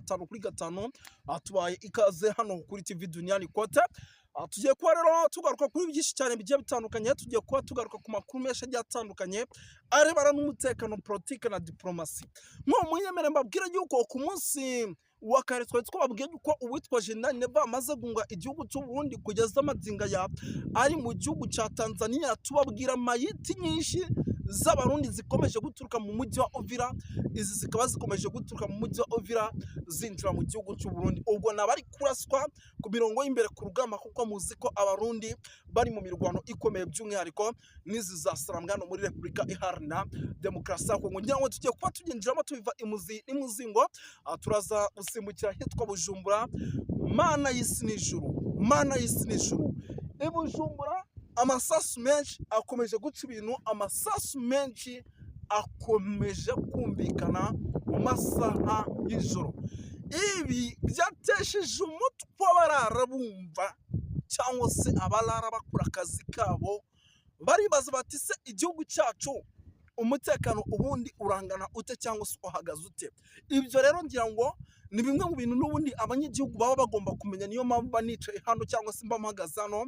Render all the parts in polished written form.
Gatanu kuri gatanu. Tubaye ikaze hano kuri TV Duniani Kote. Tugiye kuba rero tugaruka kuri byinshi cyane bigiye bitandukanye. Tugiye kuba tugaruka ku makuru menshi agiye atandukanye arebana n'umutekano, politike na diplomasi. Nko munyemere mbabwire yuko ku munsi wa kare twari twababwiye yuko uwitwa General Neva amaze guhunga igihugu cy'u Burundi, kugeza amazinga ya ari mu gihugu cya Tanzania. Tubabwira mayiti nyinshi z'Abarundi zikomeje guturuka mu mujyi wa Uvira. Izi zikaba zikomeje guturuka mu mujyi wa Uvira zinjira mu gihugu cy'u Burundi. Ubwo nabari kuraswa ku mirongo y'imbere ku rugamba, kuko muzi ko Abarundi bari mu mirwano ikomeye, by'umwihariko n'izi za Sarambwe hano muri Repubulika Iharanira Demokarasi ya Kongo. Ngira ngo tugiye kuba tubyinjiramo tubiva imuzi n'imuzingo. Turaza gusimbukira ahitwa Bujumbura. Mana y'isi n'ijuru, Mana y'isi n'ijuru! I Bujumbura amasasu menshi akomeje guca ibintu, amasasu menshi akomeje kumvikana mu masaha y'ijoro. Ibi byatesheje umutwe abarara bumva cyangwa se abarara bakora akazi kabo. Baribaza bati: "Se igihugu cyacu umutekano ubundi urangana ute cyangwa se uhagaze ute?" Ibyo rero ngira ngo ni bimwe mu bintu n'ubundi abanyagihugu baba bagomba kumenya. Niyo mpamvu mba nicaye hano cyangwa se mba mpagaze hano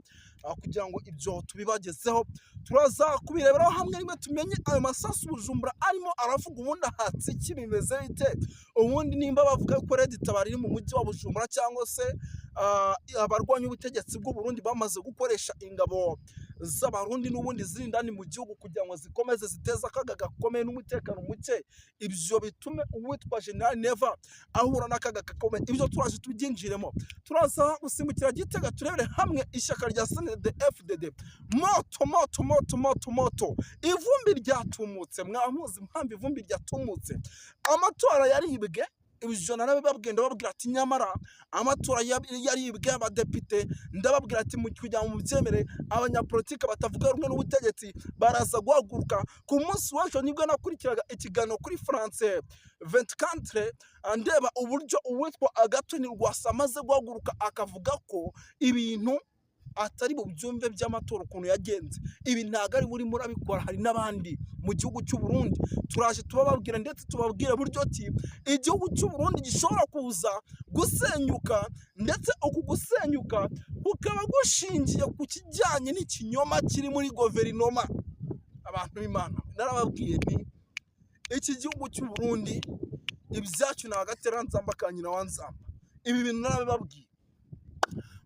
kugira ngo ibyo tubibagezeho. Turaza kubireberaho hamwe rimwe, tumenye ayo masasu Bujumbura arimo aravuga ubundi ahatse iki, bimeze bite ubundi, nimba bavuga ko Red Tabara iri mu mujyi wa Bujumbura cyangwa se abarwanya ubutegetsi bw'u Burundi bamaze gukoresha ingabo z'Abarundi n'ubundi ziri indani mu gihugu kugira ngo zikomeze ziteze akaga gakomeye n'umutekano muke, ibyo bitume uwitwa General Neva ahura n'akaga gakomeye. Ibyo turaje tubyinjiremo. Turaza gusimbukira Gitega, turebere hamwe ishyaka rya CNDD FDD. Moto moto moto moto moto, ivumbi ryatumutse. Mwamuzi impamvu ivumbi ryatumutse? Amatora yaribwe. Ibyo narabibabwiye, ndababwira ati nyamara amatora yaribwe abadepite. Ndababwira ati kugira ngo mubyemere, abanyapolitike batavuga rumwe n'ubutegetsi baraza guhaguruka. Ku munsi w'ejo nibwo nakurikiraga ikiganiro kuri France 24, ndeba uburyo uwitwa Agathon Rwasa amaze guhaguruka akavuga ko ibintu atari bubyumve by'amatora ukuntu yagenze. Ibi ntabwo ari burimo urabikora, hari n'abandi mu gihugu cy'u Burundi. Turaje tubababwira, ndetse tubabwire buryo ki igihugu cy'u Burundi gishobora kuza gusenyuka, ndetse uku gusenyuka kukaba gushingiye ku kijyanye n'ikinyoma kiri muri guverinoma. Abantu b'Imana, narababwiye nti iki gihugu cy'u Burundi ibyacu ni agateranzamba ka nyina wa Nzamba. Ibi bintu narabibabwiye.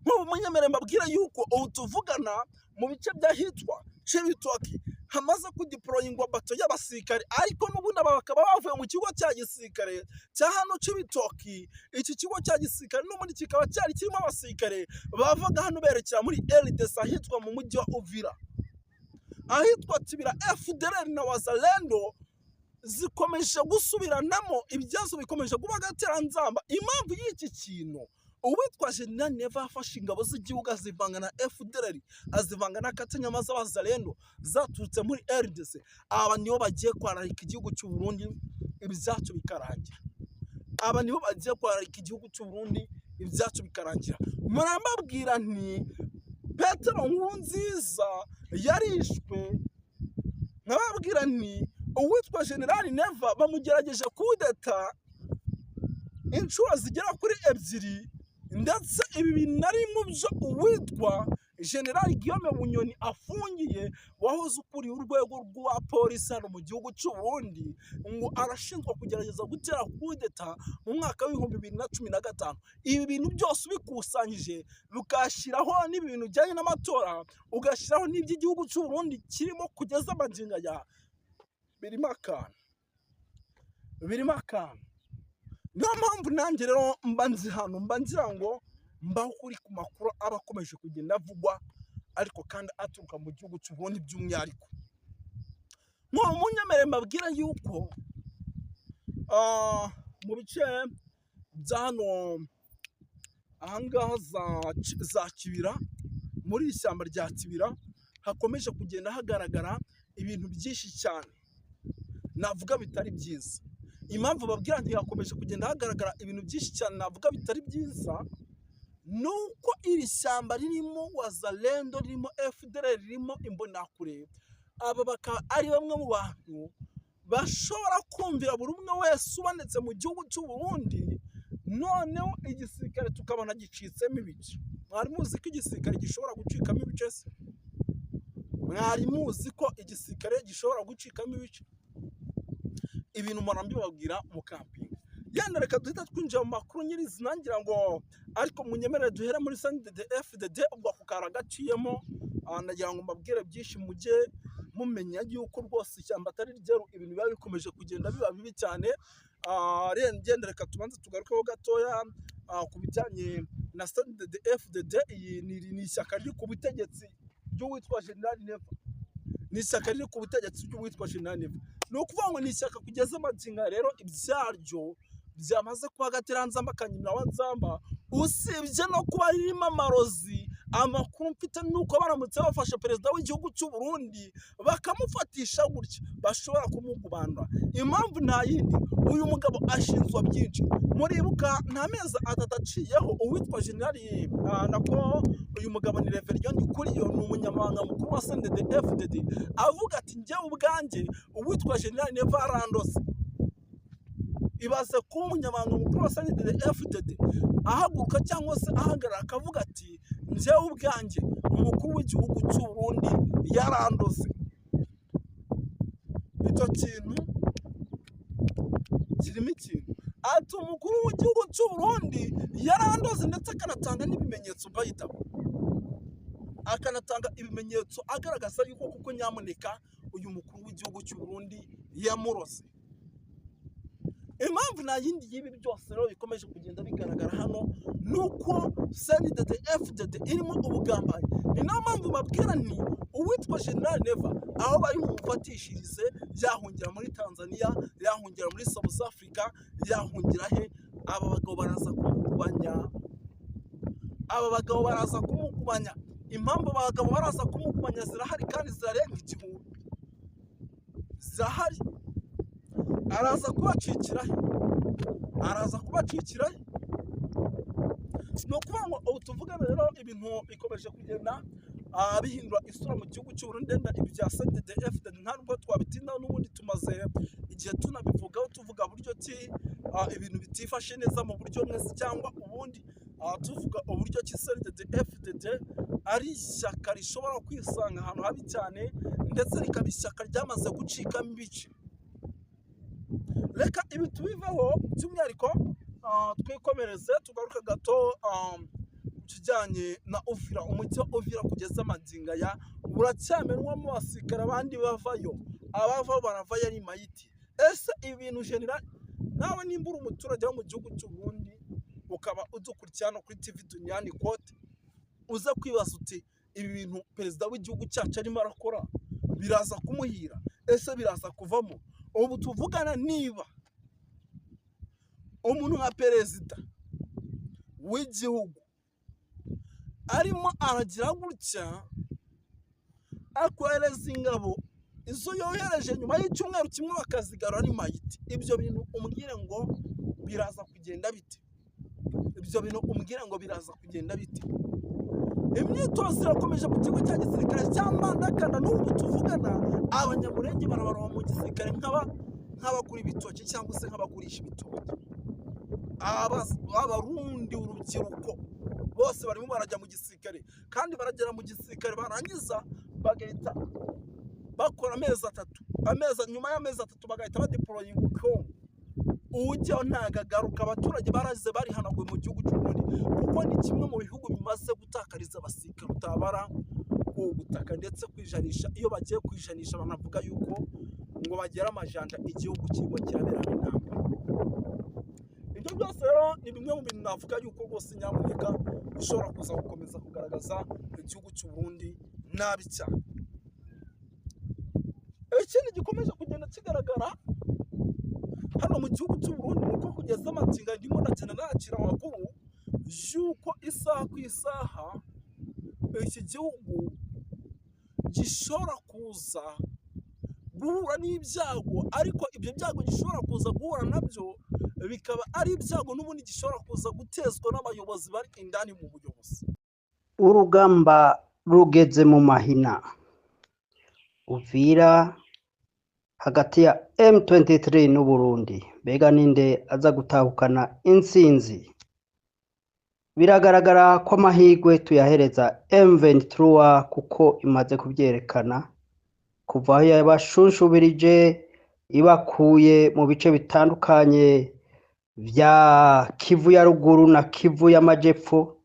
Nk'ubu munyemere mbabwira yuko ubu tuvugana mu bice by'ahitwa Cibitoke hamaze kudeployingwa bato y'abasirikare, ariko n'ubundi aba bakaba bavuye mu kigo cya gisirikare cya hano Cibitoki. Iki kigo cya gisirikare n'ubundi kikaba cyari kirimo abasirikare bavaga hano berekera muri RDC, ahitwa mu mujyi wa Uvira, ahitwa Kibira. FDLR na Wazalendo zikomeje gusubiranamo, ibyazo bikomeje kuba agateranzamba. Impamvu y'iki kintu, uwitwa General Neva yafashe ingabo z'igihugu azivanga na FDLR, azivanga na Katanyama z'Abazalendo zaturutse muri RDC. Aba nibo bagiye kwararika igihugu cy'u Burundi, ibyacu bikarangira. Aba nibo bagiye kwararika igihugu cy'u Burundi, ibyacu bikarangira. Murambabwira nti Petero Nkurunziza yarishwe, nkababwira nti uwitwa General Neva bamugerageje kudeta inshuro zigera kuri ebyiri, ndetse ibi bintu ari mu byo uwitwa General Guillaume Bunyoni afungiye, wahoze ukuriye urwego rwa polisi hano mu gihugu cy'u Burundi, ngo arashinjwa kugerageza gutera kudeta mu mwaka w'2015. Ibi bintu byose ubikusanyije, bikashyiraho n'ibintu bijyanye n'amatora, ugashyiraho n'iby'igihugu cy'u Burundi kirimo kugeza amagingo aya, birimo akantu, birimo akantu. Niyo mpamvu nanjye rero mba nzi hano, mba ngira ngo mbaho kuri ku makuru aba akomeje kugenda avugwa, ariko kandi aturuka mu gihugu cy'u Burundi by'umwihariko. Nk'ubu munyemere mbabwira yuko mu bice bya hano ahangaha za Kibira, muri iri shyamba rya Kibira, hakomeje kugenda hagaragara ibintu byinshi cyane navuga bitari byiza. Impamvu babwira nti hakomeje kugenda hagaragara ibintu byinshi cyane navuga bitari byiza, ni uko iri shyamba ririmo Wazalendo, ririmo FDLR, ririmo Imbonerakure. Aba bakaba ari bamwe mu bantu bashobora kumvira buri umwe wese ubonetse mu gihugu cy'u Burundi. Noneho igisirikare tukabona gicitsemo ibice. Mwari muzi ko igisirikare gishobora gucikamo ibice se? Mwari muzi ko igisirikare gishobora gucikamo ibice? Ibintu mpora mbibabwira mu kampinga. Yenda reka duhita twinjira mu makuru nyirizina, ngira ngo ariko munyemerere duhere muri CNDD FDD. Ubwo ako kari agaciyemo. Ndagira ngo mbabwire byinshi, mujye mumenya yuko rwose ishyamba atari ryeru, ibintu biba bikomeje kugenda biba bibi cyane. Rero ngenda reka tubanze tugarukeho gatoya ku bijyanye na CNDD FDD. Iyi ni ishyaka riri ku butegetsi ry'uwitwa General Neva. Ni ishyaka riri ku butegetsi ry'uwitwa General Neva. Ni ukuvuga ngo ni ishyaka kugeza amagingo rero ibyaryo byamaze kuba agateranzamba kanyina wa nzamba. Usibye no kuba ririmo amarozi, amakuru mfite ni uko baramutse bafashe perezida w'igihugu cy'u Burundi bakamufatisha gutya, bashobora kumugubanda. Impamvu nta yindi, uyu mugabo ashinzwa byinshi. Muribuka nta mezi 3 aciyeho, uwitwa General, nako uyu mugabo ni Reverien Ndikuriyo, ni umunyamabanga mukuru wa CNDD FDD, avuga ati: "Njyewe ubwanjye uwitwa General Neva arandose." Ibaze kuba umunyamabanga mukuru wa CNDD FDD ahaguruka cyangwa se ahagarara akavuga ati: "Njyewe ubwanjye umukuru w'igihugu cy'u Burundi yarandose." Icyo kintu kirimo ikintu. Ati: "Umukuru w'igihugu cy'u Burundi yarandoze," ndetse akanatanga n'ibimenyetso, bayita akanatanga ibimenyetso agaragaza yuko kuko nyamuneka uyu mukuru w'igihugu cy'u Burundi yamuroze. Impamvu nta yindi y'ibi byose rero bikomeje kugenda bigaragara hano ni uko CNDD FDD irimo ubugambanyi. Ni nayo mpamvu babwira ni uwitwa General Neva, aho bari bumufatishirize, yahungira muri Tanzania, yahungira muri South Africa, yahungira he, aba bagabo baraza kumukubanya. Aba bagabo baraza kumukubanya. Impamvu abagabo baraza kumukubanya zirahari kandi zirarenga igihumbi, zirahari. Araza kubacikira he? Araza kubacikira he? Ni ukuvuga ngo ubu tuvugana rero ibintu bikomeje kugenda bihindura isura mu gihugu cy'u Burundi. Wenda ibi bya CNDD FDD nta nubwo twabitindaho, n'ubundi tumaze igihe tunabivugaho, tuvuga buryo ki ibintu bitifashe neza mu buryo bumwe se cyangwa ubundi, tuvuga uburyo ki CNDD FDD ari ishyaka rishobora kwisanga ahantu habi cyane, ndetse rikaba ishyaka ryamaze gucikamo ibice. Reka ibi tubiveho, by'umwihariko twikomereze, tugaruke gato ku kijyanye na Uvira. Umujyi wa Uvira kugeza magingo aya uracyamenwamo abasirikare, abandi bavayo, abavayo baravayo ari mayiti. Ese ibi bintu, general, nawe nimba uri umuturage wo mu gihugu cy'u Burundi ukaba udukurikiye hano kuri TV Duniani Kote, uza kwibaza uti: "Ibi bintu perezida w'igihugu cyacu arimo arakora biraza kumuhira? Ese biraza kuvamo?" Ubu tuvugana, niba umuntu nka perezida w'igihugu arimo aragira gutya akohereza ingabo, izo yohereje nyuma y'icyumweru kimwe bakazigarura ari mayiti, ibyo bintu umbwire ngo biraza kugenda bite? Ibyo bintu umbwire ngo biraza kugenda bite? Imyitozo irakomeje mu kigo cya gisirikare cya Mbandakana. N'ubu tuvugana Abanyamurenge barabarwa mu gisirikare nk'abagura ibitoki cyangwa se nk'abagurisha ibitoki. Abarundi, urubyiruko bose barimo barajya mu gisirikare, kandi baragera mu gisirikare barangiza bagahita bakora amezi 3, amezi nyuma y'amezi 3 bagahita badeployinga Kongo. Ujyaho ntabwo agaruka. Abaturage baraze barihanaguye mu gihugu cy'u Burundi, kuko ni kimwe mu bihugu bimaze gutakariza abasirikare utabara ku butaka, ndetse kwijanisha, iyo bagiye kwijanisha banavuga yuko ngo bagera amajanja igihugu kirimo kiraberamo intambara. Ibyo byose rero ni bimwe mu bintu navuga yuko rwose nyamuneka bishobora kuza gukomeza kugaragaza igihugu cy'u Burundi nabi cyane. Ikindi gikomeje kugenda kigaragara hano mu gihugu cy'u Burundi ni uko kugeza amagingo ndimo ndagenda nakira amakuru y'uko isaha ku isaha iki gihugu gishobora kuza guhura n'ibyago, ariko ibyo byago gishobora kuza guhura nabyo bikaba ari ibyago n'ubundi gishobora kuza gutezwa n'abayobozi bari indani mu buyobozi. Urugamba rugeze mu mahina. Uvira hagati ya M23 n'Uburundi. Mbega ninde aza gutahukana intsinzi? Biragaragara ko amahirwe tuyahereza M23 kuko imaze kuvyerekana kuva aho yabashunshubirije ibakuye mu bice bitandukanye vya Kivu ya ruguru na Kivu y'amajepfo.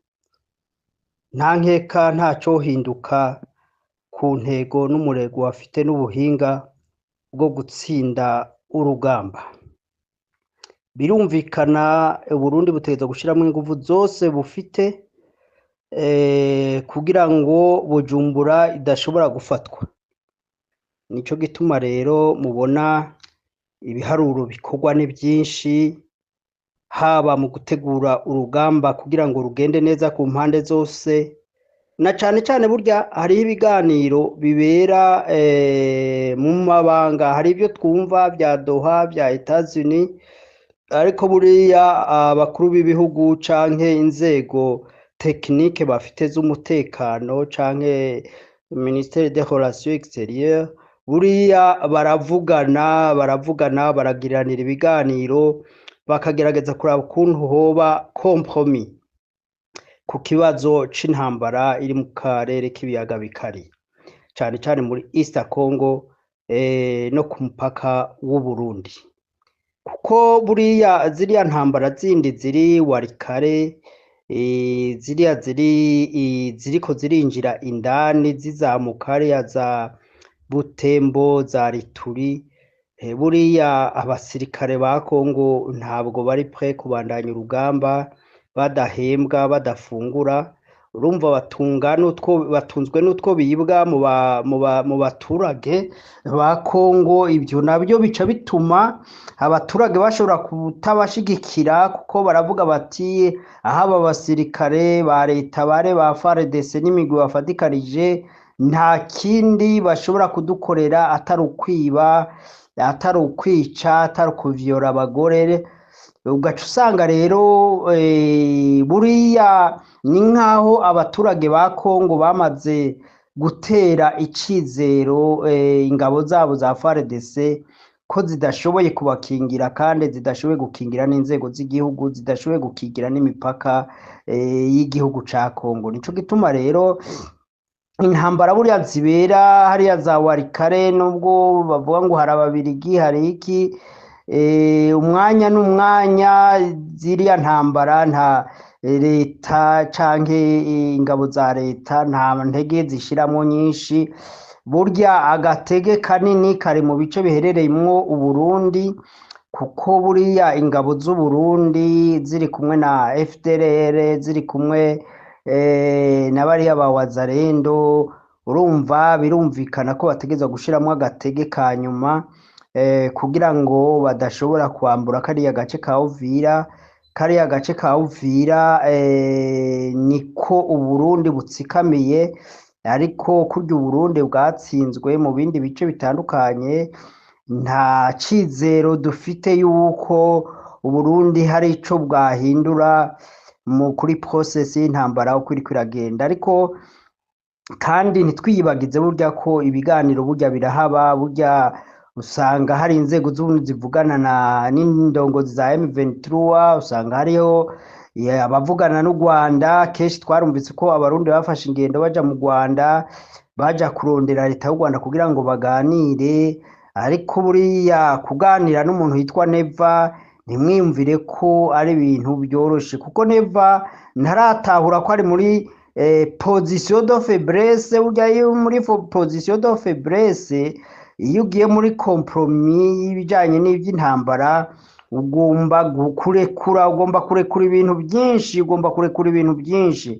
Nta nkeka ntacohinduka ku ntego n'umurego bafite n'ubuhinga bwo gutsinda urugamba. Birumvikana Uburundi butegerezwa gushiramwo inguvu zose bufite kugira ngo Bujumbura idashobora gufatwa. Nico gituma rero mubona ibiharuro bikorwa ni vyinshi, haba mu gutegura urugamba kugira ngo rugende neza ku mpande zose, na cane cane burya hariho ibiganiro bibera mu mabanga. Hari ivyo twumva vya Doha, vya Etats-Unis, ariko buriya abakuru b'ibihugu canke inzego technique bafite z'umutekano canke ministère des relations extérieures, buriya baravugana, baragiranira ibiganiro, bakagerageza kuraba ukuntu hoba compromis ku kibazo c'intambara iri mu karere k'ibiyaga bikari, cane cane muri East Congo no ku mupaka w'Uburundi. Kuko buriya ziriya ntambara zindi ziri Walikale, ziriya ziri ziriko zirinjira indani zizamuka hariya za Butembo, za Rituri, buriya abasirikare ba Congo ntabwo bari prêts kubandanya urugamba badahembwa, badafungura. Urumva batunga n'utwo batunzwe n'utwo bibwa mu baturage ba Congo. Ivyo nabyo bica bituma abaturage bashobora kutabashigikira, kuko baravuga bati: "Aho aba basirikare ba leta bare ba FARDC n'imigwi bafatikanije nta kindi bashobora kudukorera atari ukwiba, atari ukwica, atari ukuvyora abagore." Ugaca usanga rero buriya ni nk'aho abaturage ba Congo bamaze gutera icizero ingabo zabo za FARDC ko zidashoboye kubakingira, kandi zidashoboye gukingira n'inzego z'igihugu, zidashoboye gukingira n'imipaka y'igihugu ca Congo. Nico gituma rero intambara buriya zibera hariya za Walikale, nubwo bavuga ngo hari Ababirigi, hari iki, umwanya n'umwanya ziriya ntambara nta leta canke ingabo za leta nta ntege zishiramwo nyinshi. Burya agatege kanini kari mu bice biherereyemwo Uburundi, kuko buriya ingabo z'Uburundi ziri kumwe na FDLR, ziri kumwe na bariya ba Wazalendo, urumva birumvikana ko bategerezwa gushiramwo agatege ka nyuma kugira ngo badashobora kwambura kariya gace ka Uvira. Kariya gace ka Uvira niko Uburundi butsikamiye, ariko kurya Uburundi bwatsinzwe mu bindi bice bitandukanye, nta cizero dufite yuko Uburundi hari ico bwahindura mu kuri process y'intambara uko iriko iragenda. Ariko kandi ntitwiyibagize burya ko ibiganiro burya birahaba. Burya usanga hari inzego z'ubundi zivugana na n'indongozi za M23, usanga hariho abavugana n'u Rwanda. Kenshi twarumvise ko Abarundi bafashe ingendo baja mu Rwanda, baja kurondera leta y'u Rwanda kugira ngo baganire. Ariko buriya kuganira n'umuntu yitwa Neva, ntimwiyumvire ko ari ibintu byoroshe, kuko Neva ntaratahura ko ari muri position de faiblesse. Burya iyo muri position de faiblesse, iyo ugiye muri compromis y'ibijanye n'ivy'intambara, ugomba kurekura, ugomba kurekura ibintu byinshi, ugomba kurekura ibintu byinshi.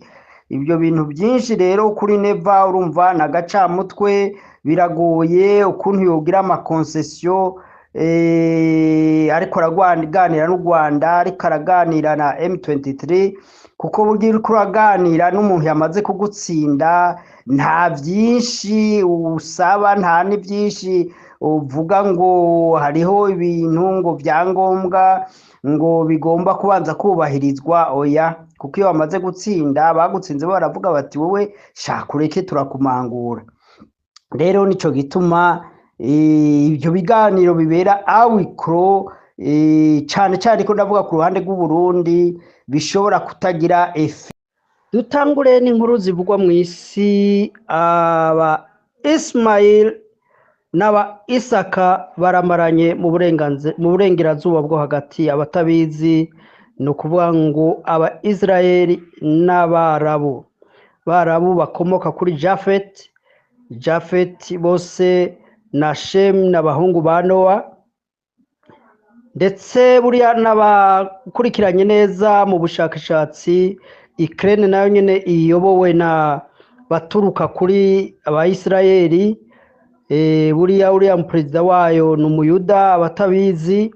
Ibyo bintu byinshi rero kuri Neva urumva na gacamutwe, biragoye ukuntu yogira ama concessions ariko araganira n'u Rwanda, ariko araganira na M23, kuko burya uriko uraganira n'umuntu yamaze kugutsinda nta byinshi usaba, nta n'ibyinshi uvuga ngo hariho ibintu ngo byangombwa ngo bigomba kubanza kubahirizwa. Oya, kuko iyo bamaze gutsinda, bagutsinze baravuga bati: "Wowe shaka ureke turakumangura." Rero nico gituma ibyo biganiro bibera awikro. cane cane ko ndavuga ku ruhande rw'Uburundi, bishobora kutagira effet. Dutangure n'inkuru zivugwa mw'isi. Aba Ismail n'aba Isaka baramaranye mu burengerazuba bwo hagati. Abatabizi, ni ukuvuga ngo aba Israeli n'Abarabu, Barabu bakomoka kuri Jafet. Jafet bose na Shem n'abahungu ba Nowa. Ndetse buriya n'abakurikiranye neza mu bushakashatsi, Ukraine nayo nyene iyobowe na baturuka kuri Abayisiraheli. Buriya uriya perezida wayo ni Umuyuda, abatabizi,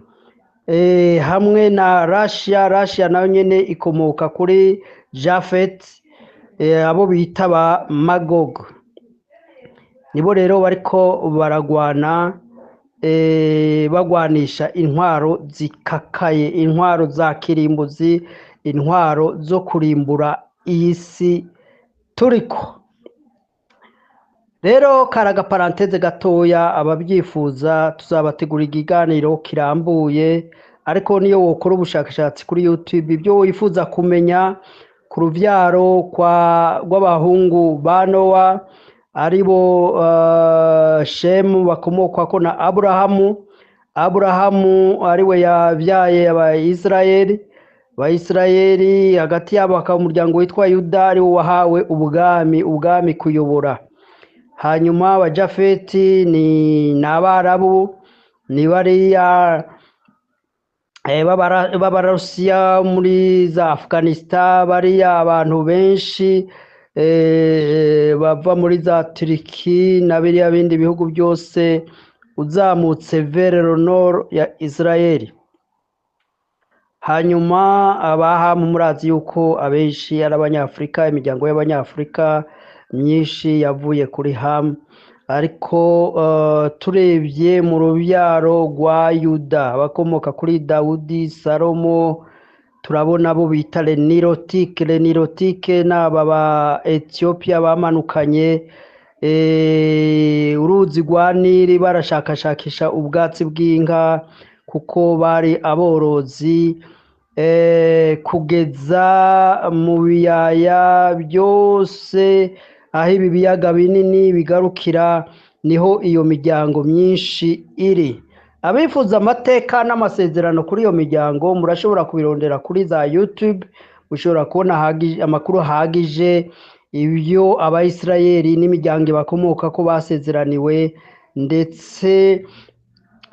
hamwe na Russia. Russia nayo nyene ikomoka kuri Jafet, abo bita ba Magog. Nibo rero bariko baragwana, bagwanisha intwaro zikakaye, intwaro za kirimbuzi, intwaro zo kurimbura iyi si turiko. Rero kari agaparenthèse gatoya. Ababyifuza tuzabategura ikiganiro kirambuye, ariko niyo wokora ubushakashatsi kuri YouTube, ibyo wifuza kumenya ku ruvyaro rw'abahungu ba Nowa, aribo Shemu, bakomokwako na Aburahamu. Aburahamu ariwe yavyaye Abayisiraheli. Abayisiraheli hagati yabo hakaba umuryango witwa Yuda, ariwo wahawe ubwami kuyobora. Hanyuma Abajafeti ni Abarabu, ni bariya b'Abarusiya muri za Afghanistan, bariya abantu benshi bava muri za Turiki na biriya bindi bihugu byose uzamutse vers le nord ya Israel. Hanyuma Abahamu, murazi yuko abenshi ari Abanyafurika, imiryango y'Abanyafurika myinshi yavuye kuri Hamu. Ariko turebye mu rubyaro rwa Yuda, abakomoka kuri Dawudi, Salomo, turabona abo bita les Nilotiques. Les Nilotiques ni aba ba Ethiopia bamanukanye uruzi rwa Nili, barashakashakisha ubwatsi bw'inka kuko bari aborozi, kugeza mu biyaya byose aho ibi biyaga binini bigarukira, niho iyo miryango myinshi iri. Abifuza amateka n'amasezerano kuri iyo miryango, murashobora kubirondera kuri za YouTube, mushobora kubona amakuru ahagije, ibyo Abayisirayeli n'imiryango bakomoka ko basezeraniwe, ndetse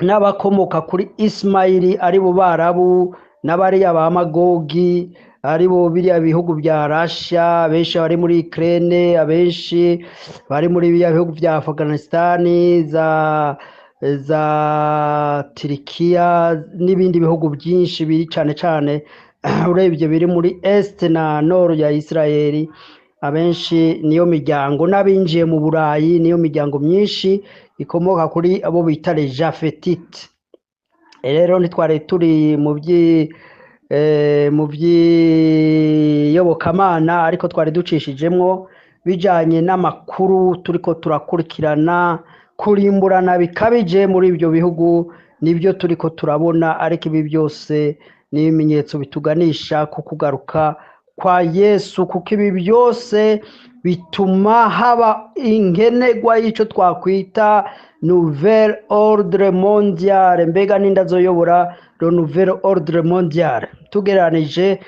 n'abakomoka kuri Ismaili, aribo Barabu, n'abariya ba Magogi, aribo biriya bihugu bya Russia, abenshi bari muri Ukraine, abenshi bari muri biriya bihugu bya Afghanistan, za Turikiya n'ibindi bihugu byinshi biri cane cane urebye biri muri est na nord ya Israeli. Abenshi niyo miryango, n'abinjiye mu Burayi niyo miryango myinshi ikomoka kuri abo bita les Japhétites. Rero ntitwari turi mu by'iyobokamana, ariko twari ducishijemwo bijanye n'amakuru turiko turakurikirana. Kurimburana bikabije muri ibyo bihugu nibyo turiko turabona, ariko ibi byose ni ibimenyetso bituganisha ku kugaruka kwa Yesu, kuko ibi byose bituma haba inkenegwa y'ico twakwita nouvel ordre mondial. Mbega ninde azoyobora le nouvel ordre mondial? Tugereranije,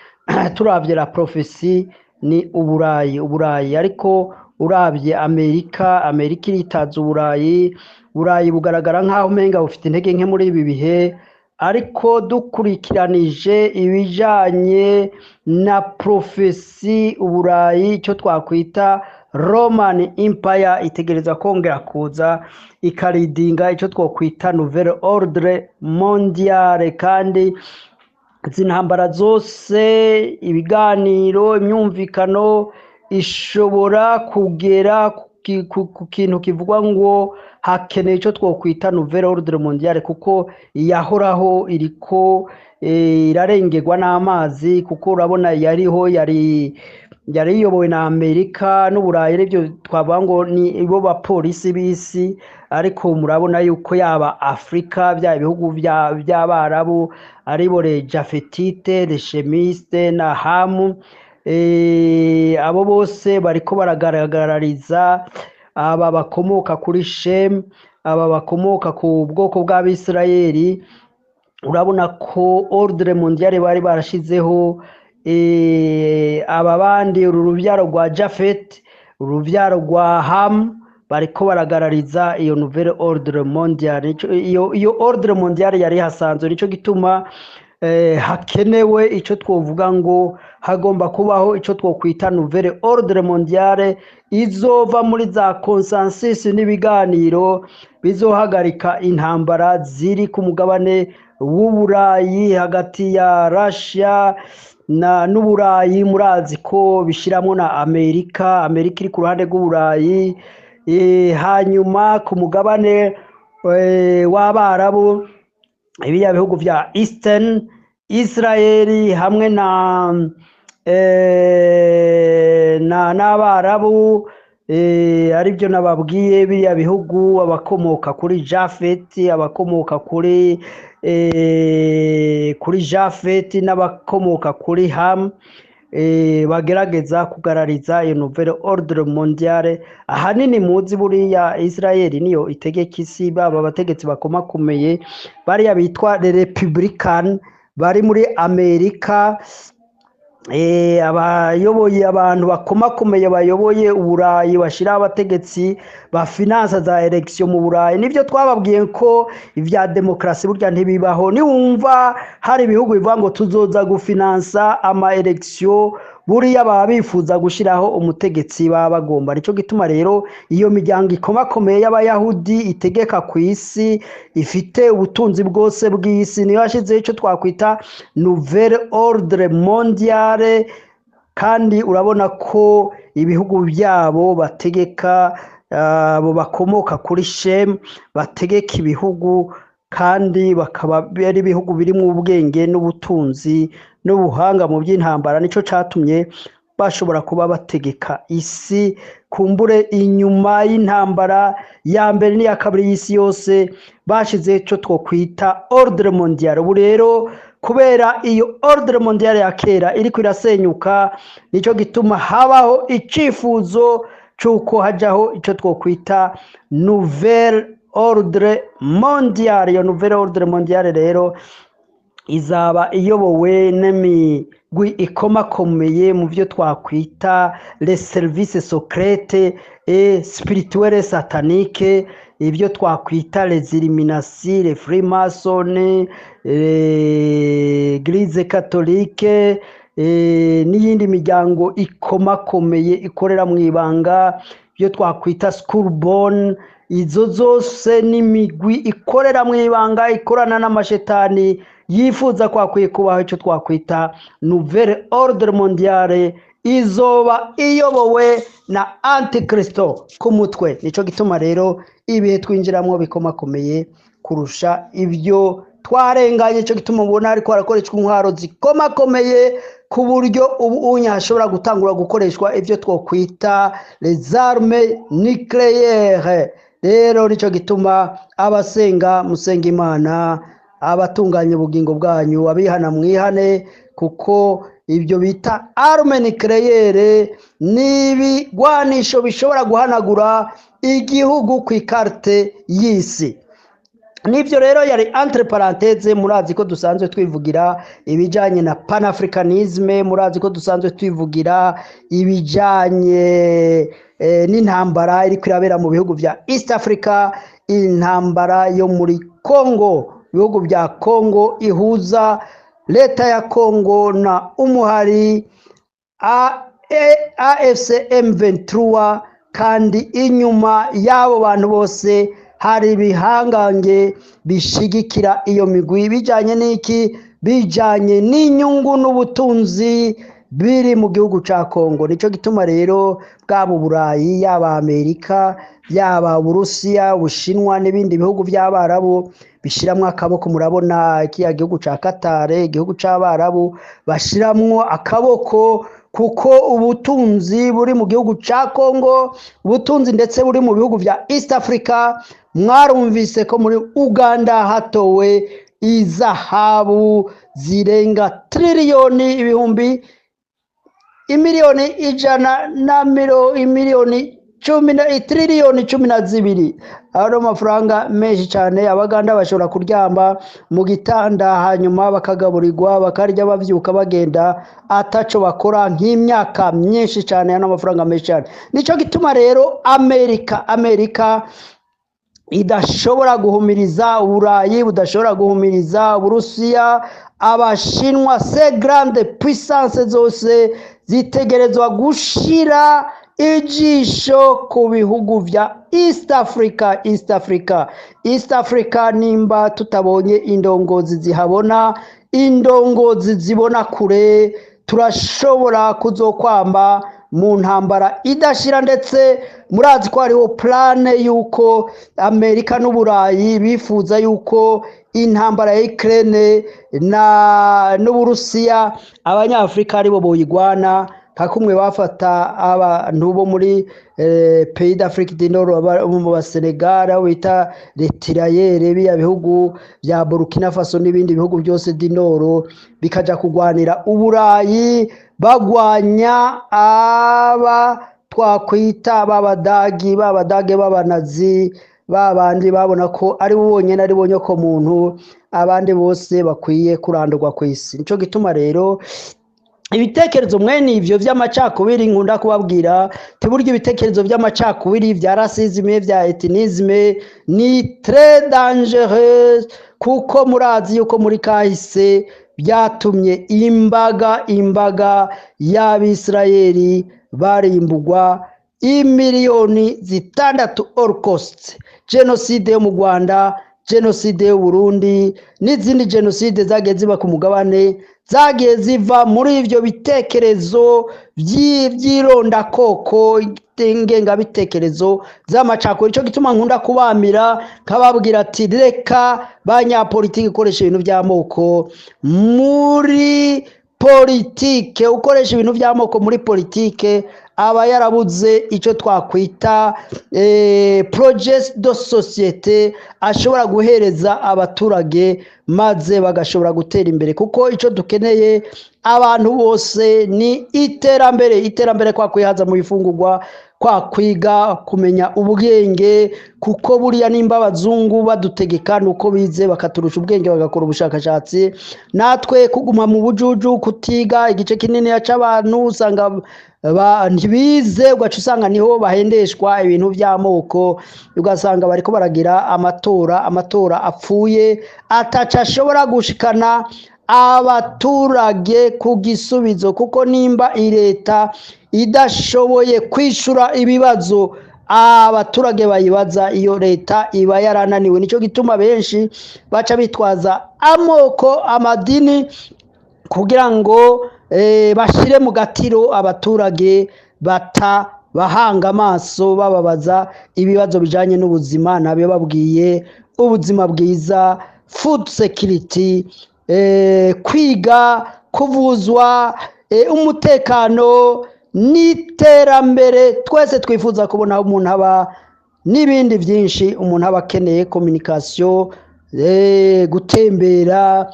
turavye la prophétie, ni Uburayi, Uburayi. Ariko uravye Amerika, Amerika iritaza Uburayi. Burayi bugaragara nk'aho umenga bufite intege nke muri ibi bihe, ariko dukurikiranije ibijanye na prophétie, Uburayi, icyo twakwita Roman Empire, itegereza kongera kuza ikaridinga icyo twakwita nouvel ordre mondial. Kandi izi ntambara zose, ibiganiro, imyumvikano ishobora kugera ku kintu kivugwa ngo hakeneye icyo twokwita nouvel ordre mondial, kuko iyahoraho iriko irarengerwa n'amazi, kuko urabona yariho yari Yari iyobowe na Amerika n'Uburayi, aribyo twavuga ngo ni bo bapolisi b'isi. Ariko murabona yuko yaba Afurika, bya bihugu by'Abarabu, aribo les Japhétites, les Sémites na Hamu, abo bose bariko baragaragariza aba bakomoka kuri Shemu, aba bakomoka ku bwoko bw'Abisirayeli. Urabona ko ordre mondiale bari barashizeho, aba bandi, uru rubyaro rwa Jafet, urubyaro rwa Ham, bariko baragarariza iyo nouvelle ordre mondiale. Iyo ordre mondiale yari hasanzwe. Nico gituma hakenewe ico twovuga ngo hagomba kubaho ico twokwita nouvelle ordre mondiale, izova muri za consensus n'ibiganiro bizohagarika intambara ziri ku mugabane w'Uburayi hagati ya Russia na n'Uburayi. Murazi ko bishiramwo na Amerika, Amerika iri ku ruhande rw'Uburayi. Hanyuma ku mugabane w'Abarabu, ibiriya bihugu vya Eastern, Israeli hamwe na n'Abarabu, aribyo nababwiye, biriya bihugu, abakomoka kuri Jafet, abakomoka kuri Jafet n'abakomoka kuri Ham, bagerageza kugarariza iyo nouvelle ordre mondiale. Ahanini muzi buriya Israel niyo itegeka isi, baba abategetsi bakomakomeye bariya bitwa les Républicains bari muri Amerika, abayoboye, abantu bakomakomeye bayoboye Uburayi, bashiraho abategetsi ba finance za élection mu Burayi. Nivyo twababwiye ko ivya demokarasi burya ntibibaho. Niwumva hari ibihugu bivuga ngo tuzoza gufinansa ama élection, buriya baba bifuza gushiraho umutegetsi baba bagomba. Nico gituma rero iyo miryango ikomakomeye y'Abayahudi itegeka ku isi, ifite ubutunzi bwose bw'isi, niyo yashizeho ico twakwita nouvelle ordre mondiale. Kandi urabona ko ibihugu byabo bategeka, abo bakomoka kuri Shem bategeka ibihugu, kandi bakaba ari ibihugu birimwo ubwenge n'ubutunzi n'ubuhanga mu by'intambara. Nico catumye bashobora kuba bategeka isi. Kumbure inyuma y'intambara ya mbere n'iya kabiri y'isi yose bashize ico twokwita ordre mondial. Ubu rero kubera iyo ordre mondial ya kera iriko irasenyuka, nico gituma habaho icifuzo c'uko hajaho ico twokwita nouvelle ordre mondial. Iyo nouvelle ordre mondial rero izaba iyobowe n'imigwi ikomakomeye mu byo twakwita les services secrets et spirituels sataniques, ibyo twakwita les Illuminati, les Freemason, l'Église catholique, n'iyindi miryango ikomakomeye ikorera mu ibanga, ibyo twakwita Skull Bone. Izo zose n'imigwi ikorera mu ibanga, ikorana n'amashetani, yifuza kwakwiye kubaho icyo twakwita nouvelle ordre mondiale, izoba iyobowe na Antikristo ku mutwe. Nico gituma rero ibihe twinjiramo bikomakomeye kurusha ibyo twarenganye. Cyo gituma ubona ariko harakoreshwa intwaro zikomakomeye, ku buryo ubu unya hashobora gutangura gukoreshwa ibyo twokwita les armes nucléaires. Rero nico gituma abasenga musenga Imana, abatunganya ubugingo bwanyu, abihana mwihane, kuko ibyo bita arme nucléaire ni ibigwanisho bishobora guhanagura igihugu ku ikarite y'isi. Nibyo rero yari entre parenthèse. Murazi ko dusanzwe twivugira ibijanye na panafricanisme, murazi ko dusanzwe twivugira ibijanye n'intambara iriko irabera mu bihugu vya East Africa, intambara yo muri Congo, ibihugu bya Congo, ihuza leta ya Congo na umuhari AFC M23. Kandi inyuma y'abo bantu bose hari ibihangange bishigikira iyo migwi. Bijanye n'iki? Bijanye n'inyungu n'ubutunzi biri mu gihugu ca Kongo. Nico gituma rero bwaba Uburayi, yaba Amerika, yaba Uburusiya, Ubushinwa n'ibindi bihugu by'Abarabu bishiramwo akaboko. Murabona kiriya gihugu ca Qatar, igihugu c'Abarabu, bashiramwo akaboko. Kuko ubutunzi buri mu gihugu ca Congo, ubutunzi ndetse buri mu bihugu vya East Africa. Mwarumvise ko muri Uganda hatowe izahabu zirenga triliyoni ibihumbi imiliyoni ijana na imiliyoni cumi na triliyoni 12. Ari amafaranga menshi cyane. Abaganda bashobora kuryama mu gitanda, hanyuma bakagaburirwa, bakarya, bavyuka bagenda ataco bakora nk'imyaka myinshi cyane. Ano amafaranga menshi cyane. Nico gituma rero Amerika idashobora guhumiriza Uburayi, budashobora guhumiriza Uburusiya, Abashinwa. Ces grandes puissances zose zitegerezwa gushira ijisho ku bihugu vya East Africa, East Africa, East Africa. Nimba tutabonye indongozi zihabona, indongozi zibona kure, turashobora kuzokwamba mu ntambara idashira. Ndetse murazi ko hariho plan yuko Amerika n'Uburayi bifuza yuko intambara ya Ukraine na n'Uburusiya Abanyafurika aribo boyigwana, nka kumwe bafata abantu bo muri pays d'Afrique du Nord, mu Basenegal, aho bita les tirailleurs, biya bihugu bya Burkina Faso n'ibindi bihugu byose du Nord, bikaja kugwanira Uburayi, bagwanya aba twakwita b'Abadagi, b'Abadage b'Abanazi, babandi babona ko ari bo bonyene, ari bo nyoko muntu, abandi bose bakwiye kurandurwa ku isi. Nico gituma rero ibitekerezo mwene ivyo vy'amacakubiri nkunda kubabwira tiburya ibitekerezo vy'amacakubiri, vya racisme, vya ethnisme ni très dangereux, kuko murazi yuko muri kahise byatumye imbaga y'Abisirayeli barimbugwa, imiliyoni 6, holocauste, jenoside yo mu Rwanda, jenoside y'u Burundi n'izindi jenoside zagiye ziba ku mugabane, zagiye ziva muri ivyo bitekerezo vy'irondakoko, ingengabitekerezo z'amacakubiri. Ico gituma nkunda kubamira, nkababwira ati: "Reka banyapolitiki ikoresha ibintu by'amoko muri politike." Ukoresha ibintu by'amoko muri politike aba yarabuze icyo twakwita projet de société ashobora guhereza abaturage, maze bagashobora gutera imbere, kuko icyo dukeneye abantu bose ni iterambere. Iterambere kwa kwihaza mu bifungurwa, kwa kwiga, kumenya ubwenge, kuko buriya nimba abazungu badutegeka nuko bize bakaturusha ubwenge, bagakora ubushakashatsi. Natwe kuguma mu bujuju, kutiga, igice kinini c'abantu usanga ntibize, ugaca usanga niho bahendeshwa ibintu by'amoko, ugasanga bariko baragira amatora apfuye, ataca ashobora gushikana abaturage ku gisubizo, kuko nimba leta idashoboye kwishura ibibazo abaturage bayibaza, iyo leta iba yarananiwe. Nicyo gituma benshi baca bitwaza amoko, amadini, kugira ngo bashire mu gatiro abaturage, bata bahanga amaso bababaza ibibazo bijanye n'ubuzima. Nabyo babwiye ubuzima bwiza, food security, kwiga, kuvuzwa, umutekano n'iterambere twese twifuza kubona aho umuntu aba, n'ibindi byinshi umuntu aba akeneye: communication, gutembera,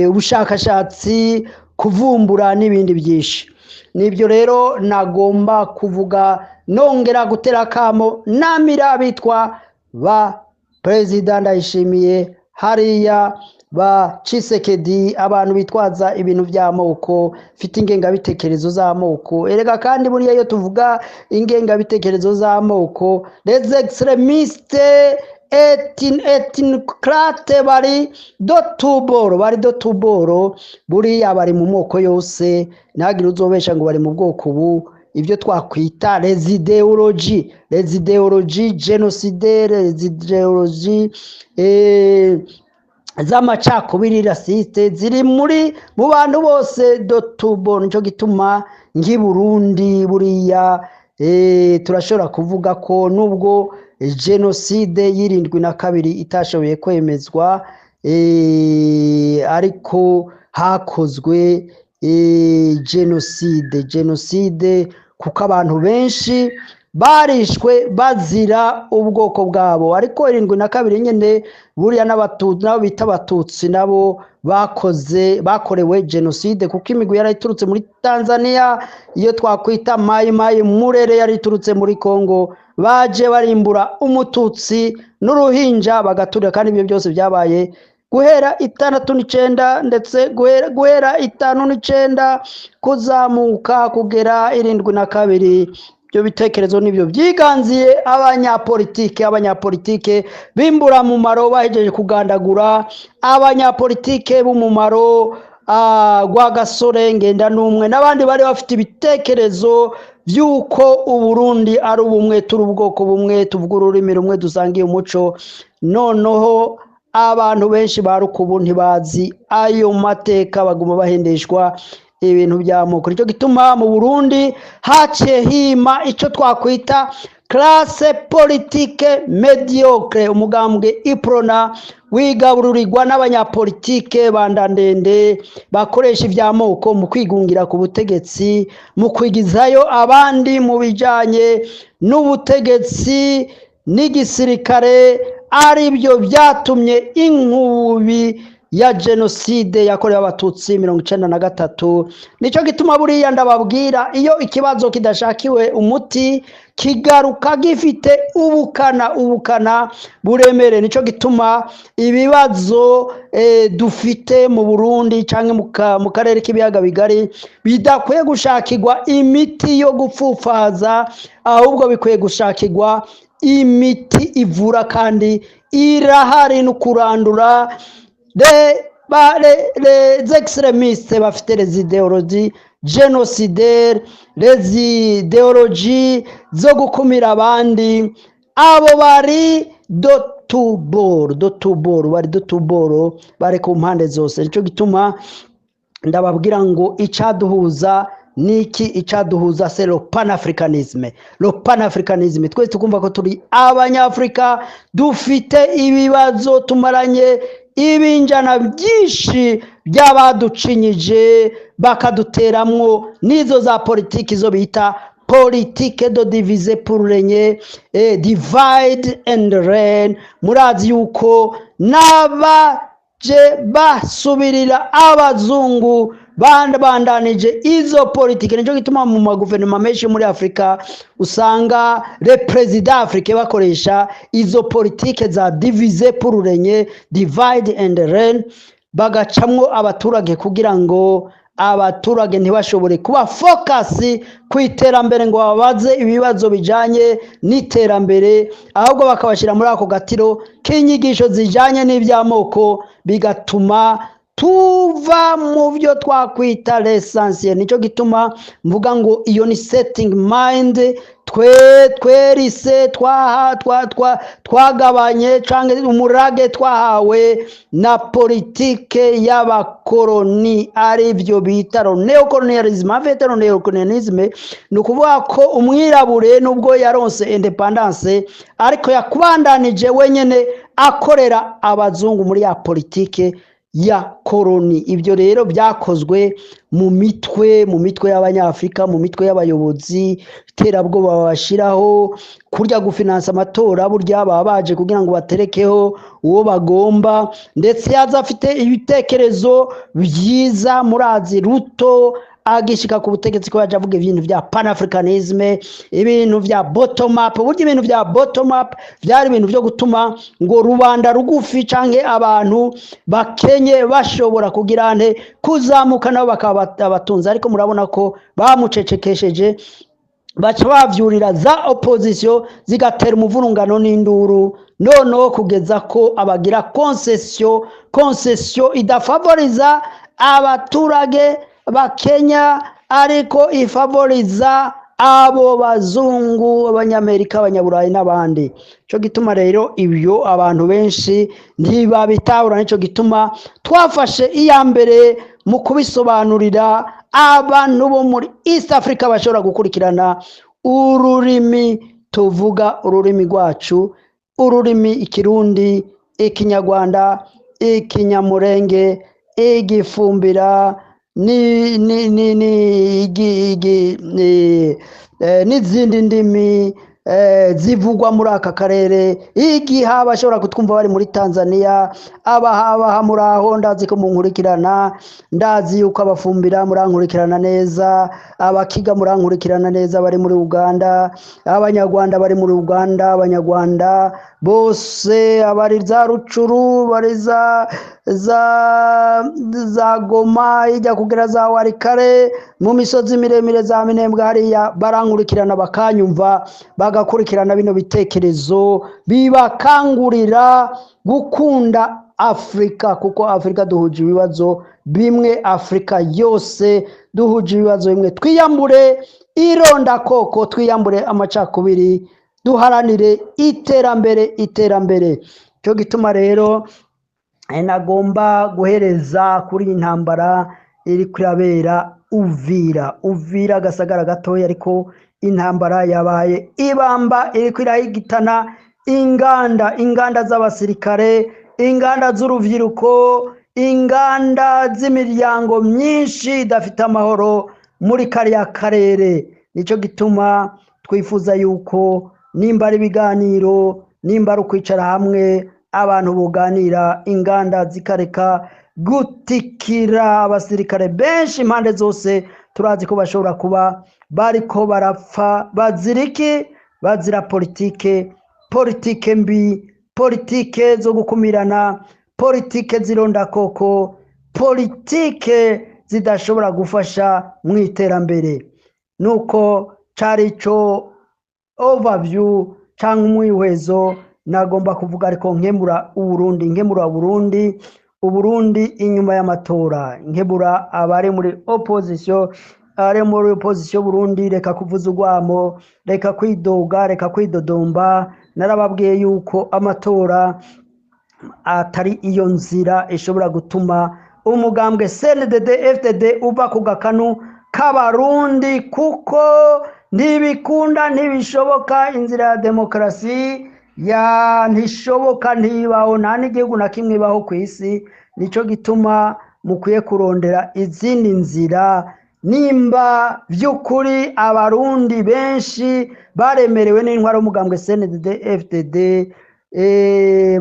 ubushakashatsi, kuvumbura n'ibindi byinshi. Nibyo rero nagomba kuvuga, nongera gutera akamo namira abitwa ba Perezida Ndayishimiye hariya, ba Tshisekedi, abantu bitwaza ibintu by'amoko, mfite ingengabitekerezo z'amoko. Erega kandi buriya iyo tuvuga ingengabitekerezo z'amoko, les extrémistes ethnocrates bari de tous bords, bari de tous bords. Buriya bari mu moko yose, ntihagire uzobesha ngo bari mu bwoko ubu. Ibyo twakwita les idéologies génocidaires, les idéologies z'amacakubiri, racistes, ziri mu bantu bose de tous bords. Nico gituma nk'i Burundi buriya turashobora kuvuga ko nubwo jenoside y'72 itashoboye kwemezwa, ariko hakozwe Jenoside, kuko abantu benshi barishwe bazira ubwoko bwabo. Ariko 72 nyene buriya n'Abatutsi nabo bita Abatutsi nabo bakoze, bakorewe jenoside, kuko imigwi yari iturutse muri Tanzania, iyo twakwita Mayi Mayi Murere, yari iturutse muri Congo, baje barimbura Umututsi n'uruhinja bagaturira. Kandi ibyo byose byabaye guhera 69, ndetse guhera 59 kuzamuka kugera 72. Ibyo bitekerezo nibyo byiganziye abanyapolitike b'imburamumaro. Bahejeje kugandagura abanyapolitike b'umumaro, Rwagasore, Ngendanumwe n'abandi bari bafite ibitekerezo by'uko Uburundi ari ubumwe, turi ubwoko bumwe, tuvuga ururimi rumwe, dusangiye umuco. Noneho abantu benshi ba rukubu ntibazi ayo mateka, baguma bahendeshwa ibintu by'amoko. Nicyo gituma mu Burundi haciye hima icyo twakwita classe politique médiocre. Umugambwe Uprona wigabururirwa n'abanyapolitike bandandende bakoresha iby'amoko mu kwigungira ku butegetsi, mu kwigizayo abandi mu bijanye n'ubutegetsi n'igisirikare, ari byo byatumye inkubi ya jenoside yakorewe Abatutsi 93. Nicyo gituma buriya ndababwira, iyo ikibazo kidashakiwe umuti kigaruka gifite ubukana buremere. Nicyo gituma ibibazo dufite mu Burundi cyangwa mu karere k'Ibiyaga Bigari bidakwiye gushakirwa imiti yo gupfupfaza, ahubwo bikwiye gushakirwa imiti ivura, kandi irahari, no kurandura les extrémistes bafite les idéologies génocidaires, les idéologies zo gukumira abandi. Abo bari de tous bords, bari de tous bords, bari ku mpande zose. Nicyo gituma ndababwira ngo icaduhuza niki? Icaduhuza c'est le panafricanisme, le panafricanisme. Twese tukumva ko turi Abanyafrika, dufite ibibazo tumaranye ibinjana byinshi by'abaducinyije, bakaduteramwo n'izo za politiki zo bita politique de diviser pour régner, divide and reign. Murazi yuko n'abaje basubirira abazungu bandanije izo politike. Nicyo gituma mu maguverinoma menshi muri Afurika usanga les présidents africains bakoresha izo politike za diviser pour régner, divide and reign, bagacamwo abaturage kugira ngo abaturage ntibashobore kuba focus ku iterambere, ngo babaze ibibazo bijanye n'iterambere, ahubwo bakabashyira muri ako gatiro k'inyigisho zijanye n'iby'amoko, bigatuma tuva mu byo twakwita l'essentiel. Nicyo gituma mvuga ngo iyo ni setting mind twe twerise twaha twa twa twagabanye canke umurage twahawe na politike y'abakoroni, ari byo bita néocolonialisme. En fait, néocolonialisme ni ukuvuga ko umwirabure, nubwo yaronse indépendance, ariko yakubandanije wenyene akorera abazungu muri ya politike ya koroni. Ibyo rero byakozwe mu mitwe y'Abanyafurika, mu mitwe y'abayobozi. Iterabwoba babashyiraho, kurya gufinansa amatora, burya baba baje kugira ngo baterekeho uwo bagomba, ndetse yaza afite ibitekerezo byiza. Murazi Ruto agishika ku butegetsi ko yaje avuga ibintu bya panafricanisme, ibintu bya bottom up. Burya ibintu bya bottom up byari ibintu byo gutuma ngo rubanda rugufi canke abantu bakenye bashobora kugira nte kuzamuka, nabo bakaba abatunzi. Ariko murabona ko bamucecekesheje, baca bavyurira za opposition, zigatera umuvurungano n'induru, noneho kugeza ko abagira concession idafavoriza abaturage ba Kenya, ariko ifavoriza abo bazungu, Abanyamerika, Abanyaburayi n'abandi. Cyo gituma rero ibyo abantu benshi ntibabitahura. Nicyo gituma twafashe iya mbere mu kubisobanurira abantu bo muri East Africa bashobora gukurikirana ururimi tuvuga, ururimi rwacu, ururimi Ikirundi, Ikinyarwanda, Ikinyamurenge, Igifumbira. ni ni ni ni igi, igi, ni n'izindi ndimi zivugwa muri aka karere. Igihe abashobora kutwumva bari muri Tanzania, abahabaha muri aho, ndazi ko munkurikirana, ndazi yuko abafumbira murankurikirana neza, abakiga murankurikirana neza bari muri Uganda, abanyarwanda bari muri Uganda, abanyarwanda bose abari za Rucuru, bari za Goma, ijya kugera za Warikare, mu misozi miremire za Minembwe hariya barankurikirana, bakanyumva, bagakurikirana bino bitekerezo bibakangurira gukunda Afrika, kuko Afrika duhuje ibibazo bimwe, Afrika yose duhuje ibibazo bimwe. Twiyambure irondakoko, twiyambure amacakubiri, duharanire iterambere, iterambere. Cyo gituma rero nagomba guhereza kuri iyi ntambara iri kurabera Uvira. Uvira agasagara gatoya, ariko intambara yabaye ibamba, iriko irahigitana inganda, inganda z'abasirikare, inganda z'urubyiruko, inganda z'imiryango myinshi idafite amahoro muri kariya karere. Nicyo gituma twifuza yuko nimba ari ibiganiro, nimba ari ukwicara hamwe, abantu buganira, inganda zikareka gutikira, abasirikare benshi impande zose turazi ko bashobora kuba bariko barapfa bazira iki? Bazira politike, politike mbi, politike zo gukumirana, politike z'irondakoko, politike zidashobora gufasha mu iterambere. Nuko cari ico overview canke umwihwezo nagomba kuvuga, ariko nkemura Uburundi, nkemura Burundi, Uburundi inyuma y'amatora, nkebura abari muri opposition, abari muri opposition Burundi, reka kuvuza urwamo, reka kwidoga, reka kwidodomba. Narababwiye yuko amatora atari iyo nzira ishobora gutuma umugambwe CNDD FDD uva ku gakanu k'abarundi, kuko ntibikunda, ntibishoboka. Inzira ya demokarasi ya ntishoboka, ntibaho, nta n'igihugu na kimwe ibaho ku isi. Nico gituma mukwiye kurondera izindi nzira nimba by'ukuri abarundi benshi baremerewe n'intwaro y'umugambwe CNDD FDD,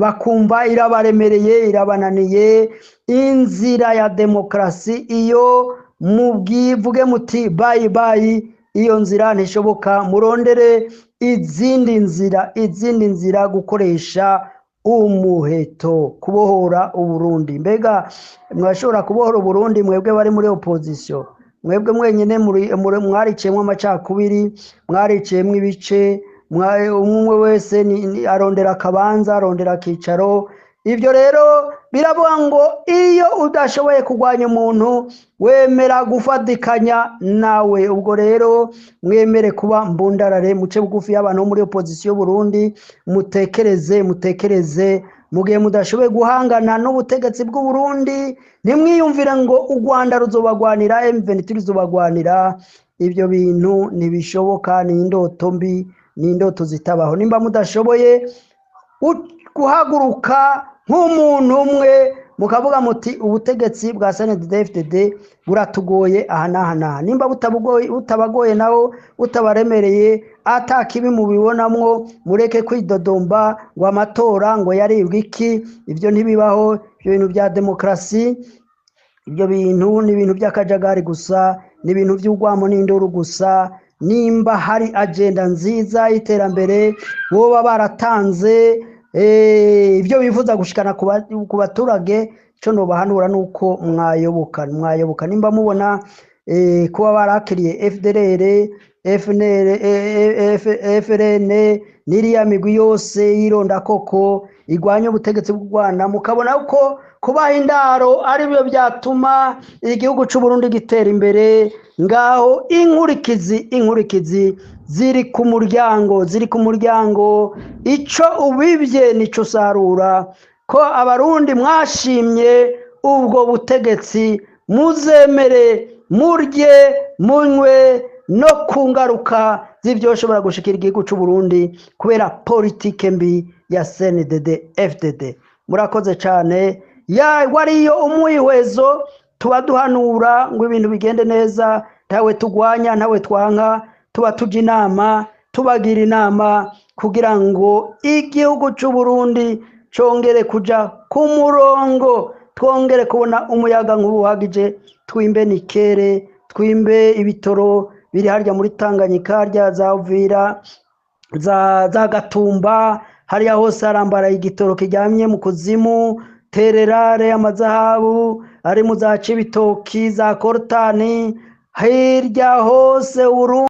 bakumva irabaremereye, irabananiye. Inzira ya demokarasi iyo mubwivuge muti bye bye, iyo nzira ntishoboka, murondere izindi nzira, izindi nzira, gukoresha umuheto kubohora Uburundi. Mbega mwashobora kubohora Uburundi mwebwe bari muri opposition? Mwebwe mwenyine mwariciyemwo amacakubiri, mwariciyemwo ibice, umwe wese arondera akabanza, arondera akicaro. Ibyo rero biravuga ngo iyo udashoboye kurwanya umuntu, wemera gufatikanya nawe. Ubwo rero mwemere kuba mbundarare, muce bugufi y'abantu bo muri opposition Burundi, mutekereze, mutekereze. Mu gihe mudashoboye guhangana n'ubutegetsi bw'u Burundi, ntimwiyumvire ngo u Rwanda ruzobagwanira, M23 ruzobagwanira. Ibyo bintu ntibishoboka, ni indoto mbi, ni indoto zitabaho. Nimba mudashoboye guhaguruka nk'umuntu umwe mukavuga muti ubutegetsi bwa CNDD-FDD buratugoye aha n'aha n'aha, nimba butabagoye naho butabaremereye, ata kibi mubibonamwo, mureke kwidodomba ngo amatora ngo yaribwe iki. Ibyo ntibibaho, ibyo bintu bya demokarasi, ibyo bintu ni ibintu by'akajagari gusa, ni ibintu by'urwamo n'induru gusa. Nimba hari agenda nziza y'iterambere boba baratanze, ibyo bifuza gushikana ku baturage, ico nobahanura nuko mwayoboka, mwayoboka. Nimba mubona kuba barakiriye FDLR, FNL, FRN n'iriya migwi yose y'irondakoko igwanya ubutegetsi bw'u Rwanda, mukabona ko kubaha indaro ari byo byatuma igihugu c'u Burundi gitera imbere, ngaho inkurikizi, inkurikizi ziri ku muryango, ziri ku muryango. Ico ubibye nico usarura. Ko abarundi mwashimye ubwo butegetsi, muzemere murye munywe no ku ngaruka z'ivyo shobora gushikira igihugu c'u Burundi kubera politike mbi ya CNDD FDD. Murakoze cane. Ya wariyo umwihwezo. Tuba duhanura ngo ibintu bigende neza, ntawe tugwanya, ntawe twanka, tuba tuja inama, tubagira inama kugira ngo igihugu c'u Burundi congere kuja ku murongo, twongere kubona umuyaga nkuba uhagije, twimbe nikere, twimbe ibitoro biri harya muri Tanganyika, harya za Uvira, za Gatumba, hariya hose harambaraye igitoro kiryamye mu kuzimu, tererare, amazahabu ari mu za Cibitoki, za Korutani, hirya hose Urundi.